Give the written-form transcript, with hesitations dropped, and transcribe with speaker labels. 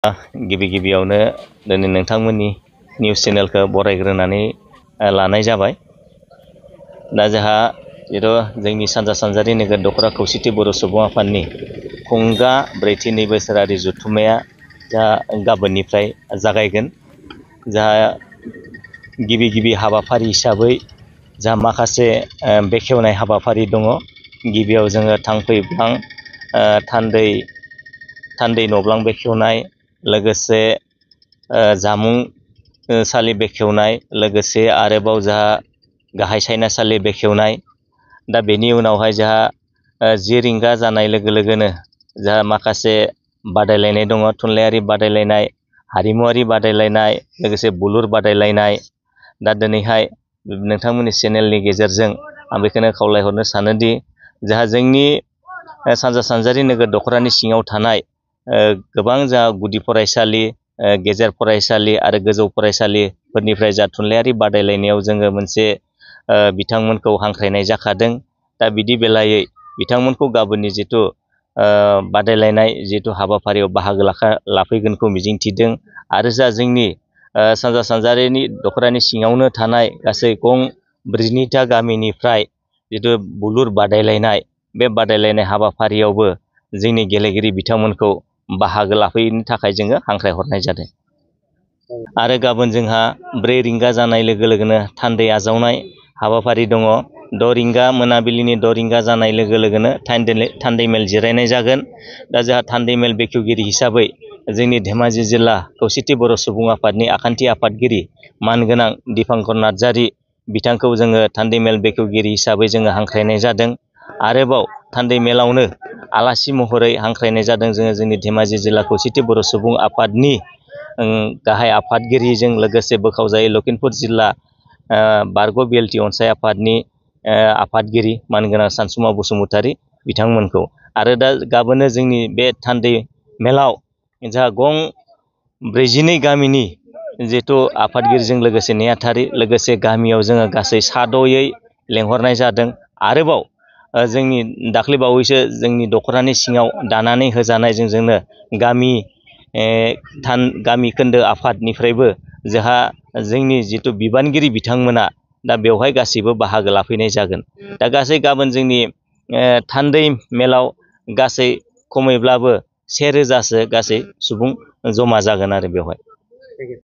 Speaker 1: गिबि गिबियावनो दिनै नोंथांमोननि निउस चेनेलखौ बरायग्रोनानै लानाय जाबाय। दा जोंहा जेराव जोंनि सानजा सानजारि नोगोर दख'रा खौसेथि बर' सुबुं आफादनि खुंगा 4थि बोसोरारि जथुम्माया जा गाबोननिफ्राय जागायगोन। जाहा गिबि हाबाफारि हिसाबै जा माखासे बेखेवनाय हाबाफारि दङ। गिबियाव जोङो थांफैब्लां थान्दै नब्लां बेखेवनाय, लोगोसे जामुंसालि बेखेवनाय, लोगोसे आरोबाव जोंहा गाहाय सायनासालि बेखेवनाय। दा बेनि उनावहाय जोंहा 10 रिंगा जानाय लोगो लोगोनो जोंहा माखासे बादायलायनाय दङ। थुनलाइयारि बादायलायनाय, हारिमुवारि बादायलायनाय, लोगोसे बुलुर बादायलायनाय। दा दिनैहाय नोंथांमोननि चेनेलनि गेजेरजों आं बेखौनो खावलायहरनो सानोदि जोंहा जोंनि सानजा सानजारि नोगोर दख'रानि सिङाव थानाय गोबां जा गुदि फरायसालि, गेजेर फरायसालि आरो गोजौ फरायसालिफोरनिफ्राय जा थुनलाइयारि बादायलायनायाव जोङो मोनसे बिथांमोनखौ हांख्रायनाय जाखादों। दा बिदि बेलायै बिथांमोनखौ गाबोननि जिथु बादायलायनाय जिथु हाबाफारियाव बाहागो लाफैगोनखौ मिजिंथिदों। आरो जा जोंनि सानजा सानजारिनि दख'रानि सिङावनो थानाय गासै गं 42टा गामिनिफ्राय जिथु बुलुर बादायलायनाय, बे बादायलायनाय हाबाफारियावबो जोंनि गेलेगिरि बिथांमोनखौ बाहागो लाफैनो थाखाय जोङो हांख्रायहरनाय जादों। आरो गाबोन जोंहा 4 रिंगा जानाय लोगो लोगोनो थान्दै आजावनाय हाबाफारि दङ। 6 रिंगा मोनाबिलिनि 6 रिंगा जानाय लोगो लोगोनो थान्दै मेल जिरायनाय जागोन। दा जोंहा थान्दै मेल बेखेवगिरि हिसाबै जोंनि धेमाजि जिल्ला खौसेथि बर' सुबुं आफादनि आखान्थि आफादगिरि मानगोनां दिपांकर नार्जारि बिथांखौ जोङो थान्दै मेल बेखेवगिरि हिसाबै जोङो हांख्रायनाय जादों। आरोबाव थान्दै मेलावनो आलासि महरै हांख्रायनाय जादों जोङो जोंनि धेमाजि जिल्ला खौसेथि बर' सुबुं आफादनि गाहाय आफादगिरिजों लोगोसे बोखावजायै लखिमपुर जिल्ला बारग' BLT अनसाय आफादनि आफादगिरि मानगोनां सानसुमा बसुमतारी बिथांमोनखौ। आरो दा गाबोनो जोंनि बे थान्दै मेलाव जा गं 42 गामिनि जिथु आफादगिरिजों लोगोसे नेहाथारि, लोगोसे गामियाव जोङो गासै साद'यै लेंहरनाय जादों। आरोबाव जोंनि दाख्लैबावैसो जोंनि दख'रानि सिङाव दानानै होजानाय जोंनो गामि खोन्दो आफादनिफ्रायबो जोंहा जोंनि जिथु बिबानगिरि बिथांमोना दा बेवहाय गासैबो बाहागो लाफैनाय जागोन। दा गासै गाबोन जोंनि थान्दै मेलाव गासै खमैब्लाबो 1000सो गासै सुबुं जमा जागोन आरो बेवहाय।